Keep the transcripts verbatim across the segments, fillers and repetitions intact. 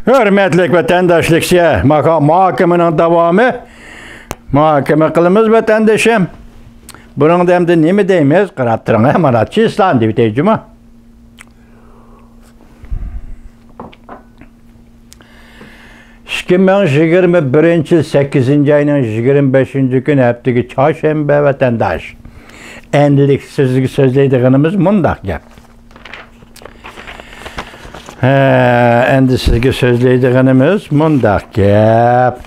ھۆرمەتلىك ۋەتەنداش، لېكسىيە ماھا-، مۇھاكىمىنىڭ داۋامى. مۇھاكىمە قىلىمىز، ۋەتەندىشىم. بۇنىڭدا ئەمدى نېمە دەيمىز؟ قاراپ تۇرۇڭ، ھە، مانا چىسلانى دەۋېتەي جۇمۇ. ئىككى مىڭ يىگىرمە بىرىنچى يىل سەككىزىنچى ئاينىڭ يىگىرمە بەشىنچى كۈنى، ھەپتىگە چارشەنبە، ۋەتەنداش. ئەمدىلىك سىزگە سۆزلەيدىغىنىمىز مۇنداق گەپ. ھە، ئەمدى سىزگە سۆزلەيدىغىنىمىز مۇنداق گەپ.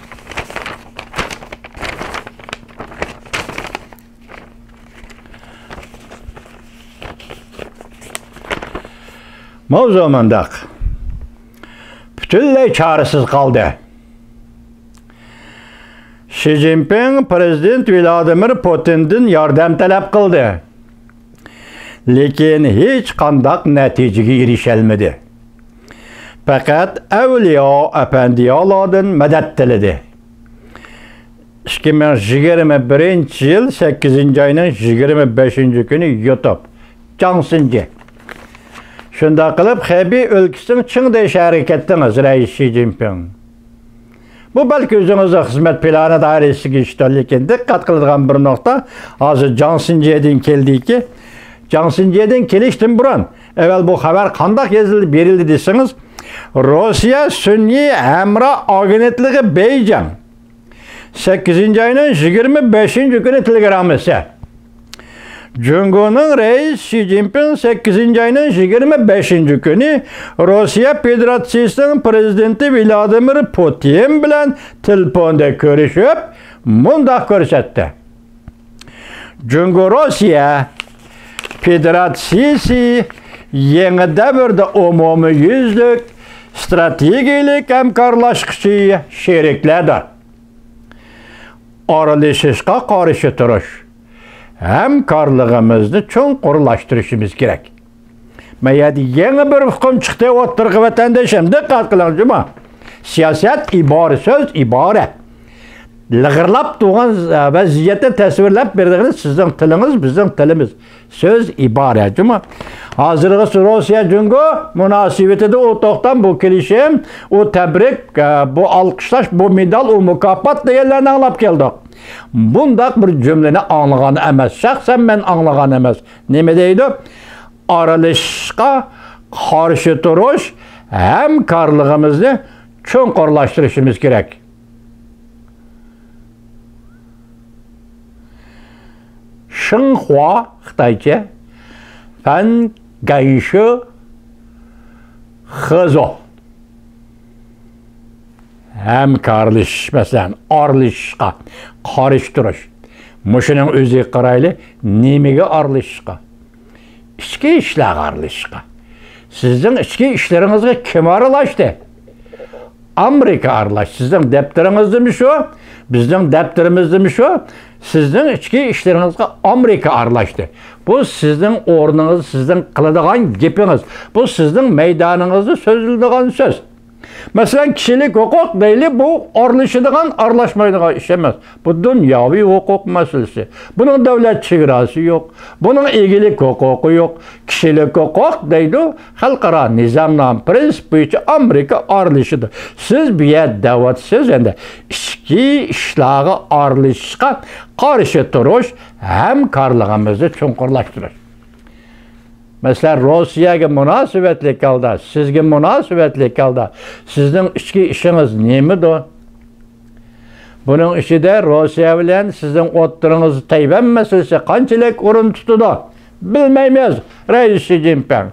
ماۋزۇ مۇنداق. پۈتۈنلەي چارىسىز قالدى. شى جىنپىڭ پىرېزىدېنت ۋلادىمىر پۇتىندىن ياردەم تەلەپ قىلدى. لېكىن ھېچقانداق نەتىجىگە ئېرىشەلمىدى. پەقەت ئەۋلىيا ئەپەندىيالاردىن مەدەت تىلىدى. ئىككى مىڭ يىگىرمە بىرىنچى يىل سەككىزىنچى ئاينىڭ يىگىرمە بەشىنچى كۈنى يۇتۇپ، جاڭ سىنجى. شۇنداق قىلىپ، خېبېي ئۆلكىسىنىڭ چىڭدېي شەھىرىگە كەتتىڭىز، رەئىس شى جىنپىڭ. بۇ بەلكى ئۆزىڭىزنىڭ خىزمەت پىلانى دائىرىسىگە كىرىشتۇ، لېكىن دىققەت قىلىدىغان بىر نۇقتا، ھازىر جاڭ سىنجېدىن كەلدىكى، جاڭ سىنجېدىن كېلىشتىن بۇرۇن، ئەۋۋەل بۇ خەۋەر قانداق يېزىلدى، بېرىلدى دېسىڭىز، روسىيە سۈنئىي ھەمراھ ئاگېنتلىقى بېيجىڭ، سەككىزىنچى ئاينىڭ يىگىرمە بەشىنچى كۈنى تېلېگراممىسى. جۇڭگونىڭ رەئىسى شى جىنپىڭ سەككىزىنچى ئاينىڭ يىگىرمە بەشىنچى كۈنى روسىيە فېدېراتسىيىسىنىڭ پىرېزىدېنتى ۋلادىمىر پۇتىن بىلەن تېلېفوندا كۆرۈشۈپ، مۇنداق كۆرسەتتى. جۇڭگو روسىيە فېدېراتسىيىسى يېڭى دەۋردە ئومۇميۈزلۈك ئىستراتېگىيەلىك ھەمكارلاشقۇچى شېرىكلەردۇر. ئارىلىشىشقا قارشى تۇرۇش ھەمكارلىقىمىزنى چوڭقۇرلاشتۇرۇشىمىز كېرەك. ما يەردە يېڭى بىر ئۇقۇم چىقتى ئوتتۇرىغا، ۋەتەنداشلىرىم، دىققەت قىلىڭ جۇمۇ. سىياسەت ئىبارە، سۆز ئىبارە. لىغىرلاپ تۇرغان ۋەزىيەتنى تەسۋىرلەپ بېرىدىغىنى سىزنىڭ تىلىڭىز، بىزنىڭ تىلىمىز. سۆز ئىبارە جۇمۇ. ھازىرغىچە روسىيە جۇڭگو مۇناسىۋىتىدە ئۇ توختام، بۇ كېلىشىم، ئۇ تەبرىك، بۇ ئالقىشلاش، بۇ مېدال، ئۇ مۇكاپات دېگەنلەرنى ئاڭلاپ كەلدۇق. بۇنداق بىر جۈملىنى ئاڭلىغان ئەمەس. شەخسەن مەن ئاڭلىغان ئەمەس. نېمە دەيدۇ؟ ئارىلىشىشقا قارشى تۇرۇش ھەمكارلىقىمىزنى چوڭقۇرلاشتۇرۇشىمىز كېرەك. شىنخۇا، خىتايچە، فەن گەنشۇ خېزو. ھەمكارلىشىش، مەسىلەن، ئارىلىشىشقا قارشى تۇرۇش. مۇشۇنىڭ ئۆزىگە قارايلى، نېمىگە ئارىلىشىشقا؟ ئىچكى ئىشلارغا ئارىلىشىشقا. سىزنىڭ ئىچكى ئىشلىرىڭىزغا كىم ئارىلاشتى؟ ئامېرىكا ئارىلاشتى. سىزنىڭ دەپتىرىڭىزدىمۇ شۇ، بىزنىڭ دەپتىرىمىزدىمۇ شۇ، سىزنىڭ ئىچكى ئىشلىرىڭىزغا ئامېرىكا ئارىلاشتى. بۇ سىزنىڭ ئورنىڭىز، سىزنىڭ قىلىدىغان گېپىڭىز. بۇ سىزنىڭ مەيدانىڭىزدا سۆزلىنىدىغان سۆز. مەسىلەن، كىشىلىك ھوقۇق دەيلى، بۇ ئارىلىشىدىغان، ئارىلاشمايدىغان ئىش ئەمەس. بۇ دۇنياۋى ھوقۇق مەسىلىسى. بۇنىڭ دۆلەت چېگراسى يوق. بۇنىڭ ئىگىلىك ھوقۇقى يوق. كىشىلىك ھوقۇق دەيدۇ، خەلقئارا نىزامنامە، پرىنسىپ بويىچە ئامېرىكا ئارىلىشىدۇ. سىز بۇ يەردە دەۋاتىسىز ئەمدى ئىچكى ئىشلارغا ئارىلىشىشقا قارشى تۇرۇش، ھەمكارلىقىمىزنى چوڭقۇرلاشتۇرۇش. مەسىلەن، روسىيەگە مۇناسىۋەتلىك ھالدا، سىزگە مۇناسىۋەتلىك ھالدا سىزنىڭ ئىچكى ئىشىڭىز نېمىدۇ؟ بۇنىڭ ئىچىدە روسىيە بىلەن سىزنىڭ ئوتتۇرىڭىزدا تەيۋەن مەسىلىسى قانچىلىك ئورۇن تۇتىدۇ؟ بىلمەيمىز، رەئىس شى جىنپىڭ.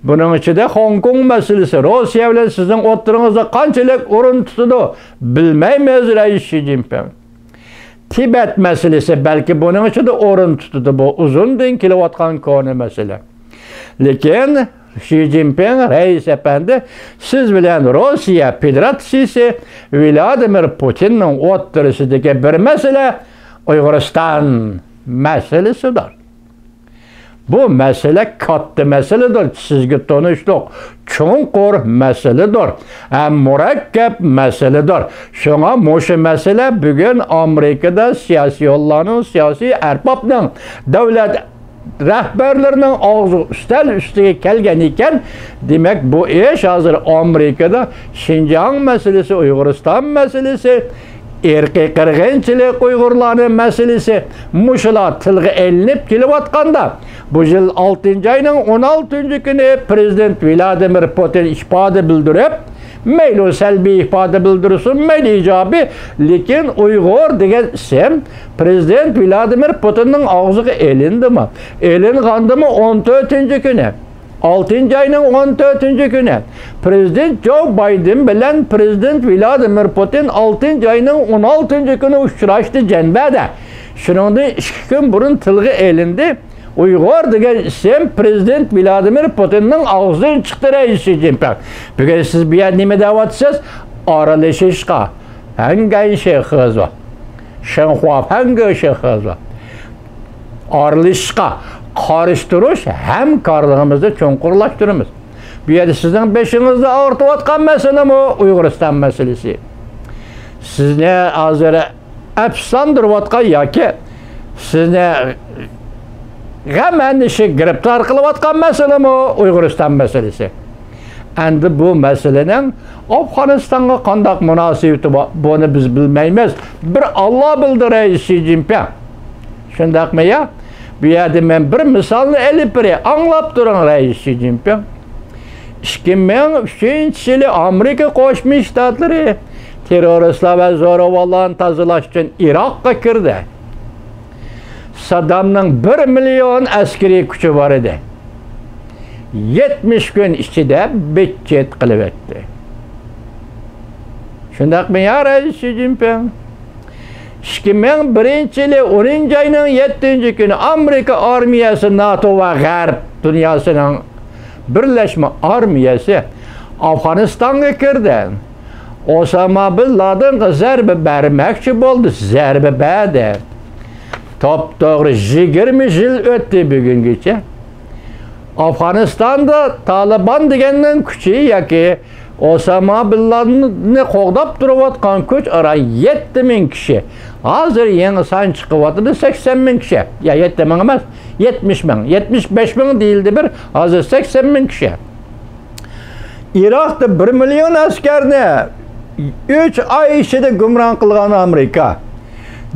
بۇنىڭ ئىچىدە خوڭكوڭ مەسىلىسى روسىيە بىلەن سىزنىڭ ئوتتۇرىڭىزدا قانچىلىك ئورۇن تۇتىدۇ؟ بىلمەيمىز، رەئىس شى جىنپىڭ. تىبەت مەسىلىسى بەلكى بۇنىڭ ئىچىدە ئورۇن تۇتىدۇ، بۇ ئۇزۇندىن كېلىۋاتقان كونا مەسىلە. لېكىن شى جىنپىڭ رەئىس ئەپەندى، سىز بىلەن روسىيە فېدېراتسىيىسى ۋلادىمىر پۇتىننىڭ ئوتتۇرىسىدىكى بىر مەسىلە ئۇيغۇرىستان مەسىلىسىدۇر. بۇ مەسىلە كاتتا مەسىلىدۇر، سىزگە تونۇشلۇق چوڭقۇر مەسىلىدۇر، ھەم مۇرەككەپ مەسىلىدۇر. شۇڭا مۇشۇ مەسىلە بۈگۈن ئامېرىكىدا سىياسىيونلارنىڭ، سىياسىي ئەربابنىڭ، دۆلەت رەھبەرلىرىنىڭ ئاغزى ئۈستەل ئۈستىگە كەلگەن ئىكەن. دېمەك، بۇ ئىش ھازىر ئامېرىكىدا شىنجاڭ مەسىلىسى، ئۇيغۇرىستان مەسىلىسى، ئىرقىي قىرغىنچىلىق، ئۇيغۇرلارنىڭ مەسىلىسى، مۇشۇلار تىلغا ئېلىنىپ كېلىۋاتقاندا، بۇ يىل ئالتىنچى ئاينىڭ ئون ئالتىنچى كۈنى پرېزىدېنت ۋلادىمىر پۇتىن ئىپادە بىلدۈرۈپ، مەيلى سەلبىي ئىپادە بىلدۈرسۇن، مەيلى ئىجابىي، لېكىن ئۇيغۇر دېگەن ئىسىم پرېزىدېنت ۋلادىمىر پۇتىننىڭ ئاغزىغا ئېلىندىمۇ؟ ئېلىنغاندىمۇ؟ ئون تۆتىنچى كۈنى، ئالتىنچى ئاينىڭ ئون تۆتىنچى كۈنى پرېزىدېنت جو بايدېن بىلەن پرېزىدېنت ۋلادىمىر پۇتىن ئالتىنچى ئاينىڭ ئون ئالتىنچى كۈنى ئۇچراشتى جەنبەدە. شۇنىڭدىن ئىككى كۈن بۇرۇن تىلغا ئېلىندى. ئۇيغۇر دېگەن ئىسىم پرېزىدېنت ۋلادىمىر پۇتىننىڭ ئاغزىدىن چىقتى، رەئىس شى جىنپىڭ. بۈگۈن سىز بۇ يەردە نېمە دەۋاتىسىز؟ ئارىلىشىشقا، ھەنگەن شېخىزۇ، شېنخۇا فەنگۆ شېخىزۇ، ئارىلىشىشقا قارشى تۇرۇش ھەمكارلىقىمىزنى چوڭقۇرلاشتۇرىمىز. بۇ يەردە سىزنىڭ بېشىڭىزنى ئاغرىتىۋاتقان مەسىلىمۇ ئۇيغۇرىستان مەسىلىسى. سىزنى ھازىر ئەپسۇسلاندۇرۇۋاتقان ياكى سىزنى غەم ئەندىشە گىرىپتار قىلىۋاتقان مەسىلىمۇ ئۇيغۇرىستان مەسىلىسى. ئەمدى بۇ مەسىلىنىڭ ئافغانىستانغا قانداق مۇناسىۋىتى بار، بۇنى بىز بىلمەيمىز. بىر ئاللا بىلدى، رەئىس شى جىنپىڭ. شۇنداقمۇ يا؟ بۇ يەردە مەن بىر مىسالنى ئېلىپ بېرەي، ئاڭلاپ تۇرۇڭ، رەئىس شى جىنپىڭ. ئىككى مىڭ ئۈچىنچى يىلى ئامېرىكا قوشما شتاتلىرى تېررورىستلار ۋە زوراۋانلارنى تازىلاش ئۈچۈن ئىراققا كىردى. سادامنىڭ بىر مىليون ئەسكىرىي كۈچى بار ئىدى. يەتمىش كۈن ئىچىدە بىتچىت قىلىۋەتتى. شۇنداقمۇ يا، رەئىس شى جىنپىڭ؟ ئىككى مىڭ بىرىنچى يىلى ئونىنچى ئاينىڭ يەتتىنچى كۈنى ئامېرىكا ئارمىيەسى، ناتو ۋە غەرب دۇنياسىنىڭ بىرلەشمە ئارمىيەسى ئافغانىستانغا كىردى. ئوساما بىن لادېنغا زەربە بەرمەكچى بولدى، زەربە بەردى. توپتوغرا يىگىرمە يىل ئۆتتى بۈگۈنگىچە. ئافغانىستاندا تالىبان دېگەننىڭ كۈچى ياكى ئوساما بىن لادېننى قوغداپ تۇرۇۋاتقان كۈچ ئاران يەتتە مىڭ كىشى. ھازىر يېڭى سان چىقىۋاتىدۇ، سەكسەن مىڭ كىشى. يا، يەتتە مىڭ ئەمەس، يەتمىش مىڭ، يەتمىش بەش مىڭ دېيىلدى بىر، ھازىر سەكسەن مىڭ كىشى. ئىراقتا بىر مىليون ئەسكەرنى ئۈچ ئاي ئىچىدە گۇمران قىلغان ئامېرىكا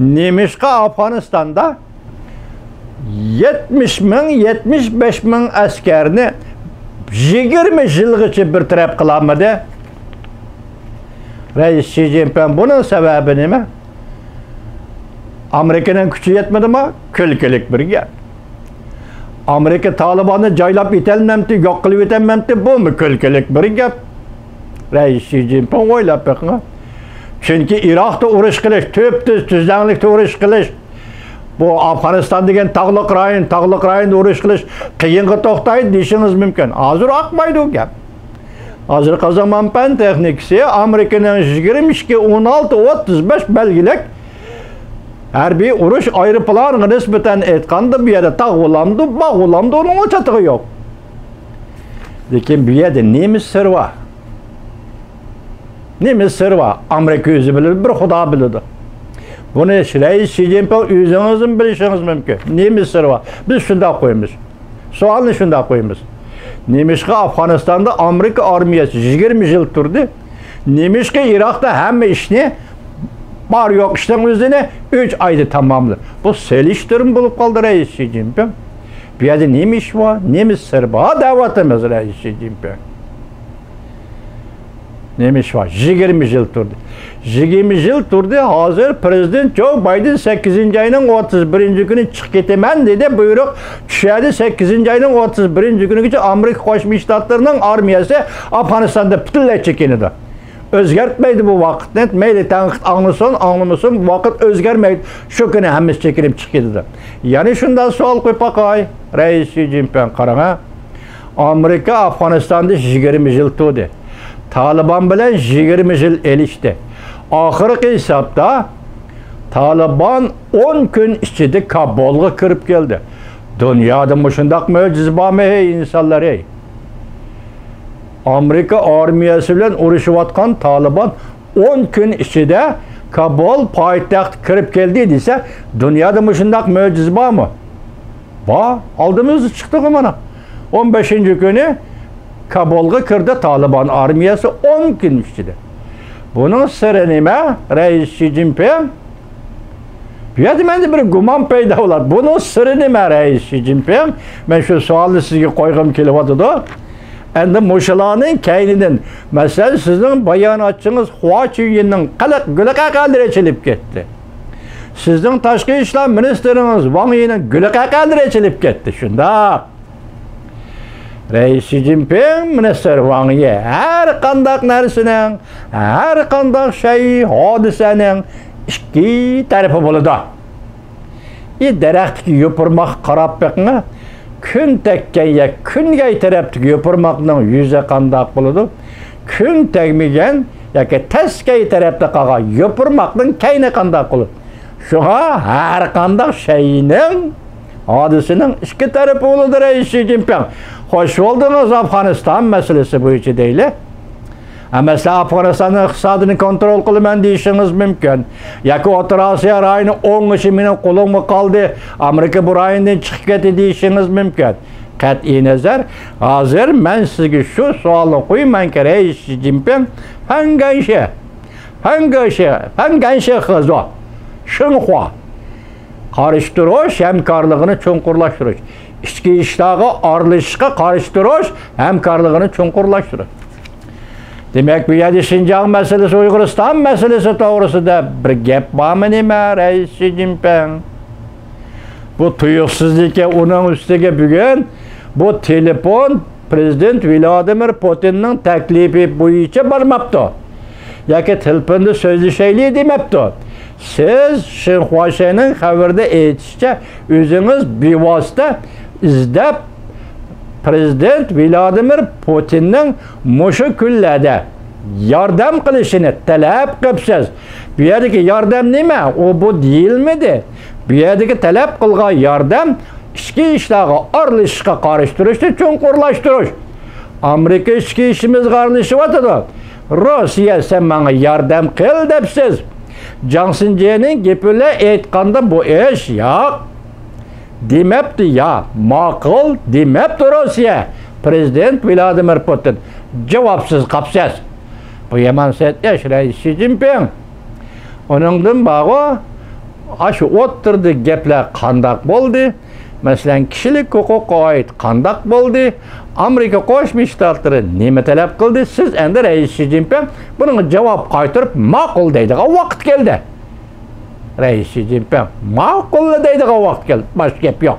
نېمىشقا ئافغانىستاندا يەتمىش مىڭ، يەتمىش بەش مىڭ ئەسكەرنى يىگىرمە يىلغىچە بىر تەرەپ قىلالمىدى؟ رەئىس شى جىنپىڭ، بۇنىڭ سەۋەبى نېمە؟ ئامېرىكىنىڭ كۈچى يەتمىدىما؟ كۈلكىلىك بىر گەپ. ئامېرىكا تالىباننى جايلاپ يېتەلمەمتى، يوق قىلىپ يېتەلمەمتى، بۇمۇ كۈلكىلىك بىر گەپ. رەئىس شى جىنپىڭ، ئويلاپ بېقىڭ. چۈنكى ئىراقتا ئۇرۇش قىلىش، تۈپتۈز تۈزلەڭلىكتە ئۇرۇش قىلىش، بۇ ئافغانىستان دېگەن تاغلىق رايون، تاغلىق رايوندا ئۇرۇش قىلىش قىيىنغا توختايدۇ دېيىشىڭىز مۇمكىن. ھازىر ئاقمايدۇ گەپ. ھازىرقى زامان پەن تېخنىكىسى ئامېرىكىنىڭ يىگىرمە ئىككى، ئون ئالتە، ئوتتۇز بەش بەلگىلىك ھەربىي ئۇرۇش ئايروپىلانىغا نىسبەتەن ئېيتقاندا، بۇ يەردە تاغ بولامدۇ، باغ بولامدۇ، ئۇنىڭ چاتىقى يوق. لېكىن بۇ يەردە نېمە سىر بار؟ نېمە سىر بار؟ ئامېرىكا ئۆزى بىلىدۇ، بىر خۇدا بىلىدۇ. بۇنى رەئىس شى جىنپىڭ ئۆزىڭىزمۇ بىلىشىڭىز مۇمكىن. نېمە سىر بار؟ بىز شۇنداق قويىمىز. سوئالنى شۇنداق قويىمىز. نېمىشقا ئافغانىستاندا ئامېرىكا ئارمىيەسى يىگىرمە يىل تۇردى؟ نېمىشقا ئىراقتا ھەممە ئىشنى، بار يوق ئىشنىڭ ئۆزىنى ئۈچ ئايدا تاماملىدى؟ بۇ سېلىشتۇرما بولۇپ قالدى، رەئىس شى جىنپىڭ. بۇ يەردە نېمە ئىش بار، نېمە سىر بار دەۋاتىمىز، رەئىس شى جىنپىڭ. نېمە ئىش بار؟ يىگىرمە يىل تۇردى. يىگىرمە يىل تۇردى. ھازىر پرېزىدېنت جو بايدېن سەككىزىنچى ئاينىڭ ئوتتۇز بىرىنچى كۈنى چىقىپ كېتىمەن دېدى، بۇيرۇق چۈشەردى. سەككىزىنچى ئاينىڭ ئوتتۇز بىرىنچى كۈنىگىچە ئامېرىكا قوشما شتاتلىرىنىڭ ئارمىيەسى ئافغانىستاندا پۈتۈنلەي چېكىنىدۇ. ئۆزگەرتمەيدۇ بۇ ۋاقىتنى. مەيلى تەنقىد ئاڭلىسۇن، ئاڭلىمىسۇن، ۋاقىت ئۆزگەرمەيدۇ. شۇ كۈنى ھەممىسى چېكىنىپ چىقىپ كېتىدۇ. يەنە شۇنداق سوئال قويۇپ باقاي، رەئىس شى جىنپىڭ، قاراڭا. ئامېرىكا ئافغانىستاندا يىگىرمە يىل تۇردى. تالىبان بىلەن يىگىرمە يىل ئېلىشتى. ئاخىرقى ھېسابتا تالىبان ئون كۈن ئىچىدە كابۇلغا كىرىپ كەلدى. دۇنيادا مۇشۇنداق مۆجىزە بارمۇ، ھەي ئىنسانلار، ھەي؟ ئامېرىكا ئارمىيەسى بىلەن ئۇرۇشۇۋاتقان تالىبان ئون كۈن ئىچىدە كابۇل پايتەختكە كىرىپ كەلدى دېسە، دۇنيادا مۇشۇنداق مۆجىزە بارمۇ؟ بار، ئالدىمىزدا چىقتىغۇ مانا. ئون بەشىنچى كۈنى كابۇلغا كىردى تالىبان ئارمىيەسى، ئون كۈن ئىچىدە. بۇنىڭ سىرى نېمە، رەئىس شى جىنپىڭ؟ بۇ يەردە مەندە بىر گۇمان پەيدا بولار. بۇنىڭ سىرى نېمە، رەئىس شى جىنپىڭ؟ مەن شۇ سوئالنى سىزگە قويغۇم كېلىۋاتىدۇ. ئەمدى مۇشۇلارنىڭ كەينىدىن، مەسىلەن، سىزنىڭ باياناتچىڭىز خۇا چۈنيىننىڭ قىلىق گۈلىقەقەلىرى ئېچىلىپ كەتتى. سىزنىڭ تاشقى ئىشلار مىنىستىرىڭىز ۋاڭ يىنىڭ گۈلىقەقەلىرى ئېچىلىپ كەتتى. شۇنداق. رەئىس شى جىنپىڭ، مىنىستىر ۋاڭ يى ھەر قانداق نەرسىنىڭ، ھەر قانداق شەيئى، ھادىسەنىڭ ئىككى تەرىپى بولىدۇ. ئى، دەرەختىكى يوپۇرماققا قاراپ بېقىڭ. كۈن تەگكەن ياكى كۈنگەي تەرەپتىكى يوپۇرماقنىڭ يۈزى قانداق بولىدۇ؟ كۈن تەگمىگەن ياكى تەسكەي تەرەپتە قالغان يوپۇرماقنىڭ كەينى قانداق بولىدۇ؟ شۇڭا ھەر قانداق شەيئىنىڭ، ھادىسىنىڭ ئىككى تەرىپى بولىدۇ، رەئىس شى جىنپىڭ. خوش بولدىڭىز ئافغانىستان مەسىلىسى بويىچە دەيلى. ھە، مەسىلەن، ئافغانىستاننىڭ ئىقتىسادىنى كونترول قىلىمەن دېيىشىڭىز مۇمكىن. ياكى ئوتتۇرا ئاسىيا رايونى ئوڭۇشى مېنىڭ قولۇمغا قالدى، ئامېرىكا بۇ رايوندىن چىقىپ كەتتى دېيىشىڭىز مۇمكىن. قەتئىينەزەر، ھازىر مەن سىزگە شۇ سوئالنى قويىمەنكى، رەئىس شى جىنپىڭ، فەنگەنشې، فەنگەنشې، فەنگەنشې خېزۇ، شىنخۇا. قارشى تۇرۇش ھەمكارلىقىنى چوڭقۇرلاشتۇرۇش، ئىچكى ئىشلارغا ئارىلىشىشقا قارشى تۇرۇش ھەمكارلىقىنى چوڭقۇرلاشتۇرۇش. دېمەك، بۇ يەردە شىنجاڭ مەسىلىسى، ئۇيغۇرىستان مەسىلىسى توغرىسىدا بىر گەپ بارمۇ نېمە، رەئىس شى جىنپىڭ؟ بۇ تۇيۇقسىزلىكى ئۇنىڭ ئۈستىگە بۈگۈن بۇ تېلېفون پرېزىدېنت ۋلادىمىر پۇتىننىڭ تەكلىپى بويىچە بارماپتۇ. ياكى تېلېفوندا سۆزلىشەيلى دېمەپتۇ. سىز شىنخۇاشېنىڭ خەۋىرىدە ئېيتىشىچە، ئۆزىڭىز بىۋاسىتە ئىزدەپ، پرېزىدېنت ۋلادىمىر پۇتىننىڭ مۇشۇ كۈنلەردە ياردەم قىلىشىنى تەلەپ قىپسىز. بۇ يەردىكى ياردەم نېمە؟ ئۇ بۇ دېيىلمىدى. بۇ يەردىكى تەلەپ قىلغان ياردەم ئىچكى ئىشلارغا ئارىلىشىشقا قارشى تۇرۇشنى چوڭقۇرلاشتۇرۇش. ئامېرىكا ئىچكى ئىشىمىزغا ئارىلىشىۋاتىدۇ. روسىيە، سەن ماڭا ياردەم قىل دەپسىز. جاڭ سىنجېنىڭ گېپى بىلەن ئېيتقاندا، بۇ ئىش ياق. دېمەپتۇ يا، ماقۇل دېمەپتۇ روسىيە. پرېزىدېنت ۋلادىمىر پۇتىن، جاۋابسىز قاپسىز. بۇ يامان سەت ئىش، رەئىس شى جىنپىڭ. ئۇنىڭدىن بارغۇ، ئاشۇ ئوتتۇرىدا گەپلەر قانداق بولدى؟ مەسىلەن، كىشىلىك ھوقۇققا ئائىت قانداق بولدى؟ ئامېرىكا قوشما شتاتلىرى نېمە تەلەپ قىلدى؟ سىز ئەمدى، رەئىس شى جىنپىڭ، بۇنىڭغا جاۋاب قايتۇرۇپ، ماقۇل دەيدىغان ۋاقىت كەلدى. رەئىس شى جىنپىڭ، ماقۇللا دەيدىغان ۋاقىت كەلدى. باشقا گەپ يوق.